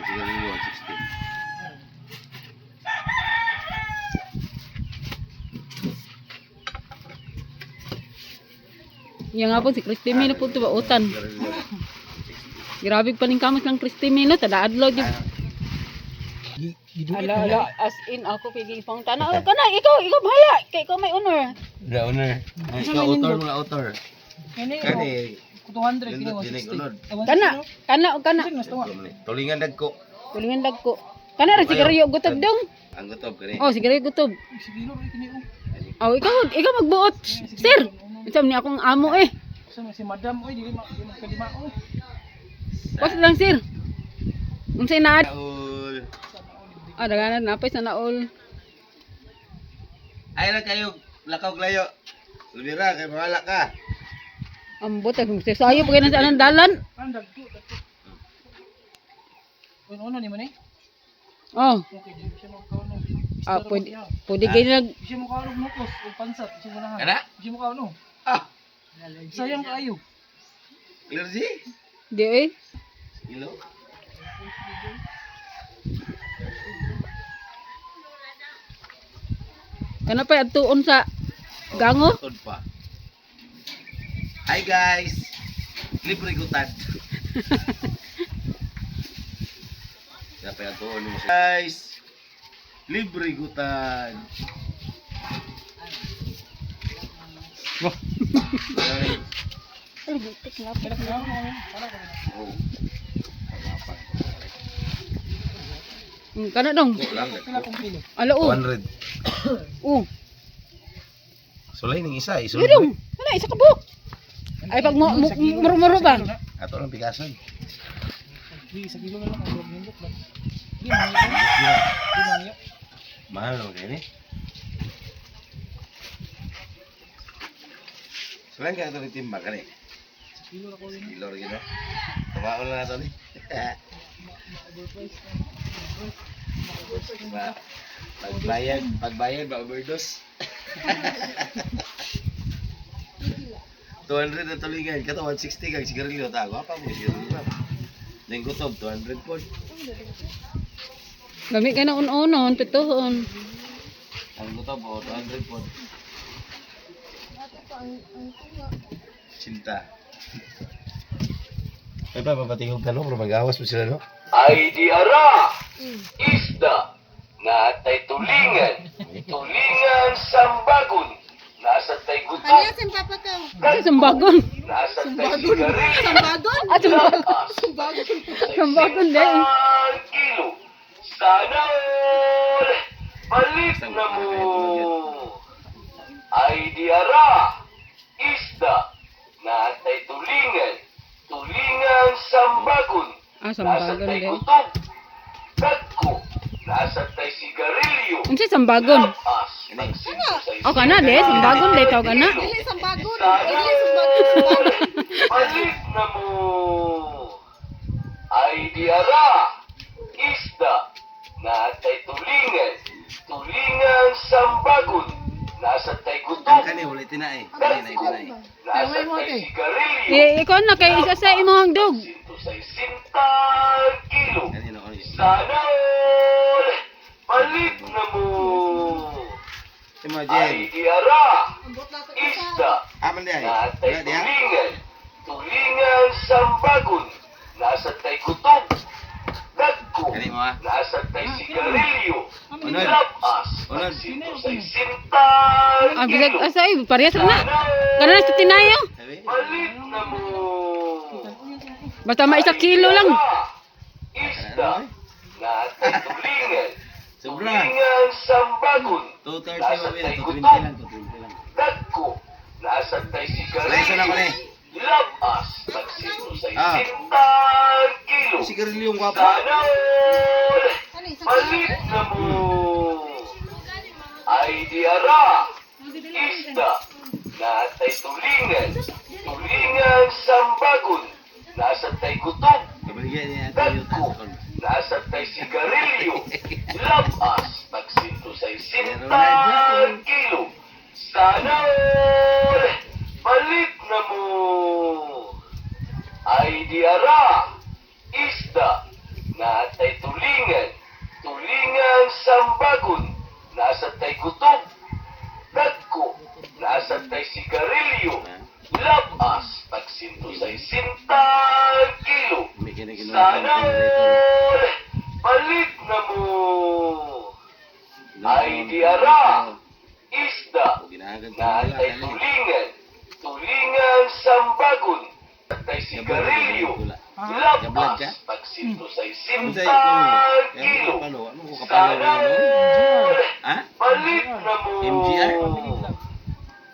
Sigarilyo, 160. Iya nga po si Christy Mino po ito utan. Sigarilyo. Grabe pa ning kamos ng Christy Mino tada adlaw di. Ala ala, as in ako pigi pang tanaw kana ikaw ikaw bahala kay ikaw may honor. The owner. Ay, ikaw, author mga author. Kini Kani, 200 kini Lindot, dinig, 160. unod. Kana kana o kana. Tulingan dagko. Tulingan dagko. Kana ra sigarilyo gutob dong. Ang gutob kani. Oh, sigarilyo gutob. Sige ro kini oh. Oh, ikaw ikaw magbuot. Sir. Unsa man ni akong amo eh. Sa si madam oy dili ma dili magkalima oy. Pas lang, sir. Unsay naa? Saul. Ah, daganan napay sa naol. Ay lang kayo, lakaw layo. Lumira kay mawala ka. Ambot ay sayo pag sa anang dalan. Ang dagko dagko. Uno ni man eh. Oh, Okay, di siya mo kaon. ah, pwede pwede kayo nag Di siya mo kaon og nukos og pansat, di siya mo nahan. Kana? Di siya mo kaon oh. Ah, Sayang kaayo. allergy? di eh. Ilo. Kana pa adtuon sa gango. Tod pa. Hi guys. Libre gutad. Dapat atuon mo. Guys. Libre gutad. Wah. Ay. Oh. Kana dong. Lang. Pila kong kilo. Ala oh. 200. Oh. Sulay ning isa, Yun isulay. dong. Kana isa ka buok. Ay pag mo muro-muro ba? Ato lang pigason. Di sa kilo na lang ang nindot lang. Di man. Di man. Mahal naman kayo ni. Sulay ka ito ni timba kani. Sa kilo na ko yun. Kilo rin no. Tumaon lang nato ni. Ba, pagbayad, pagbayad ba overdose? 200 na tulingan, kato 160 kag sigarilyo ta. Gwapa mo sigarilyo. Ning gutob 200 po. Gami kay na un-unon, pituhon. Ang gutob oh 200 po. Cinta. Ay pa papatingog ka no, pero mag-awas mo sila no. Ay di ara, isda, natay tulingan, tulingan sambagon, nasa tay gutom, Kasi sambagon. nasa tay sigarilyo, Sambagon? Ah, sambagon. Sambagon. Sambagon din. isang kilo, sana all, balik na mo. Ay di ara, isda, natay tulingan, tulingan sambagon, Ah, nasa sambagon tay din. gutom, dagko, nasa tay sigarilyo, Unsa sambagon? As, Oh, kana de, sambagon de tawag ana. Dili sambagon. Dili sambagon. Sambagon. Balik na mo. Ay di ara, isda, natay tulingan, tulingan sambagon, nasa tay Ang gutom, kani wala tinai. Kani na tinai. nasa tay sigarilyo, Eh, ikaw na kay isa sa imong dog. sinto sa isintang kilo. Kani no kani. Sana all, balik na mo. Imagine. Ay di ara, Ambot na sa isa. isda, Aman di ay. natay Wala diha. tulingan, tulingan sambagon, nasa tay gutom, dagko, Kani mo ah. nasa tay sigarilyo, Unod. labas, Unod. sinto sa isintang Ah, bisag kilo. asa ay parehas ra na. Sana all, Kana na sa tinayo. Sabi. balik na mo. Basta maisa kilo lang. Isda, natay tulingan, Sobra. tulingan sambagon, 230 nasa mo tay 220 gutom, lang, 220 lang. dagko, nasa tay Laysa na sigarilyo, kani. labas, nagsinto sa Ah. isintang kilo. Sigarilyo ang gwapa. Sana all, Ano isang kilo? balik na mo. Ay di ara, isda, natay tulingan, tulingan sambagon, nasa tay gutom, Kabaligyan niya ato yung dagko, nasa tay sigarilyo, labas, nagsinto sa isintang kilo. Sana all, balik na mo. Ay di ara, isda, natay Tulingan, tulingan sambagon, nasa tay gutob, dagko, nasa tay sigarilyo, labas, tagsinto sa isintang kilo. May kinakinuha Sana all, balik na mo. Ay di ara, isda, natay tulingan, tulingan sambagon, natay sigarilyo, labas, tagsinto sa isintang kilo. Sana all, Ha? balik na mo. MGR?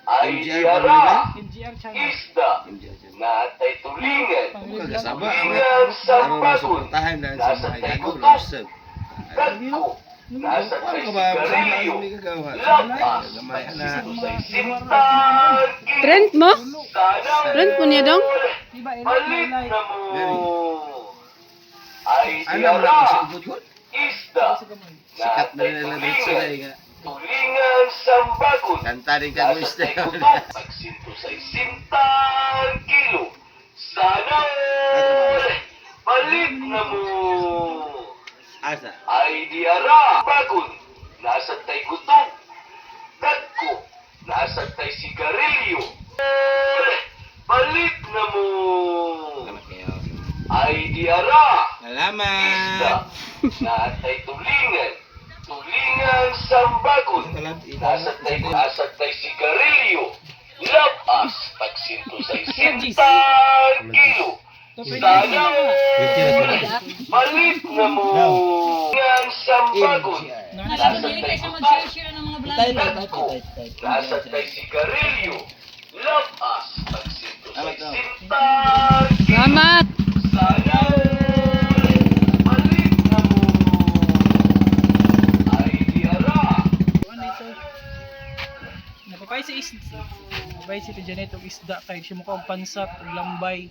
Ay di MGR ara, MGR channel. isda, MGR channel. natay tulingan, Kagasaba ang tulingan aron sambagon, suportahan na sa nasa mga tay gago gutob, lusog. dagko, nasa Ano tay ka ba? sigarilyo, Hindi ka gawa. labas, Gamay ana. tagsinto sa isintang kilo. Friend mo? Sana Friend mo niya dong? Di ba, ilike, balik ilike. na mo. Ay Ano mo diara, lang sugod ko? isda, Sa gamay. Sikat na natay nila dito tulingan, nga. tulingan sambagon, Kanta rin ka nasa gusto. tay gutob, tagsinto sa isintang kilo. Sana all, balik na mo. Asa? Ay diara, bagon, nasa tay gutob, dagko, nasa tay sigarilyo. Balik na mo. Salamat kayo. Ay diara, Salamat. isda, natay tulingan, tulingan sambagon, nasa tay sigarilyo, labas, tagsinto sa isintang kilo. Sana all, balik na mo. Tulingan sambagon, nasa tay gutob, dagko, nasa tay sigarilyo, labas, tagsinto sa isintang kilo. Salamat. Sana all, balik na mo. Ay diara. Ano ito? Napapay sa isda. Napapay si Tita Janet og isda kay siya mukha og pansat og lambay.